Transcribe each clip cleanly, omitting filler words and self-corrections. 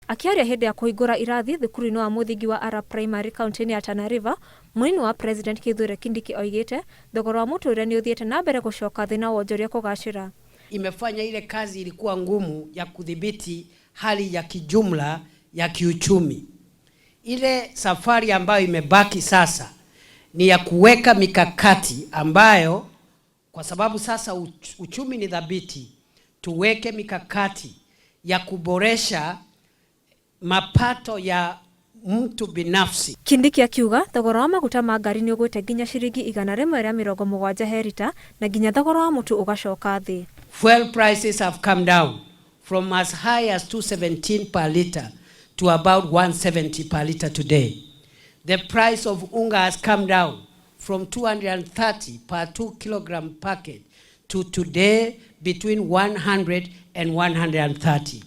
Akĩaria hĩndĩ ya kũhingũra irathi thukuru-inĩ wa mũthingi wa Arab Primary kaunti-inĩ ya Tana River, mũnini wa President Kithure Kindiki oigĩte thogora wa mũtũrĩre nĩ ũthiĩte na mbere gũcoka thĩ na wonjoria kũgacĩra. Imefanya ile kazi ilikuwa ngumu ya kudhibiti hali ya kijumla ya kiuchumi. Ile safari ambayo imebaki sasa ni ya kuweka mikakati ambayo, kwa sababu sasa uchumi ni thabiti, tuweke mikakati ya kuboresha mapato ya mtu binafsi. Kindiki akiuga thogora wa maguta ma ngari nĩ ũgwĩte nginya ciringi 170 he rita na nginya thogora wa mũtu ũgacoka thĩ. Fuel prices have come down from as high as 217 per liter to about 170 per liter today. The price of unga has come down from 230 per 2 kilogram packet to today between 100 and 130.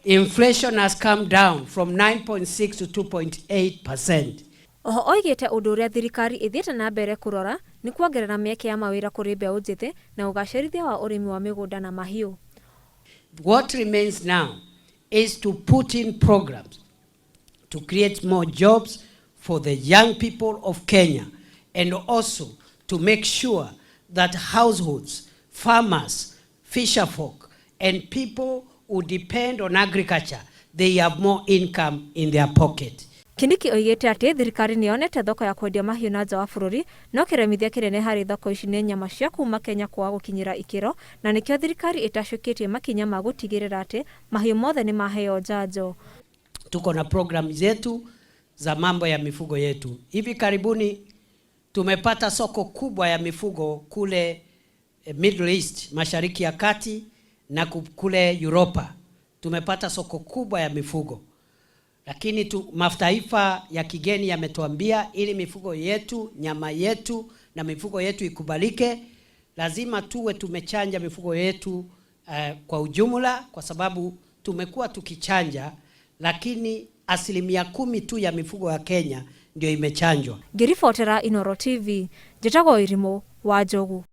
Inflation has come down from 9.6 to 2.8%. Oho oigĩte ũndũ ũrĩa thirikari ĩthiĩte na mbere kũrora nĩ kuongerera mĩeke ya mawĩra kũrĩ mbeũ njĩthĩ na ũgacĩrithia wa ũrĩmi wa mĩgũnda na mahiũ. What remains now is to put in programs to create more jobs for the young people of Kenya and also to make sure that households, farmers, fisherfolk, and people who depend on agriculture, they have more income in their pocket. Kindiki oigĩte atĩ thirikari nĩ yonete thoko ya kwendia mahiũ na nja wa bũrũri no kĩremithia kĩnene harĩ thoko ici nĩ nyama cia kuma Kenya kwaga gũkinyĩra ikĩro na nĩkĩo thirikari ĩtacũkĩtie makinya ma gũtigĩrĩra atĩ mahiũ mothe nĩ maheo njanjo. Tuko na programu zetu za mambo ya mifugo yetu. Hivi karibuni tumepata soko kubwa ya mifugo kule Middle East, Mashariki ya Kati na kule Europa. Tumepata soko kubwa ya mifugo. Lakini mataifa ya kigeni yametuambia ili mifugo yetu, nyama yetu na mifugo yetu ikubalike, lazima tuwe tumechanja mifugo yetu kwa ujumla, kwa sababu tumekuwa tukichanja lakini 10% tu ya mifugo ya Kenya ndio imechanjwa. Ngĩribotera Inooro TV, njĩtagwo Irimũ wa Njogu.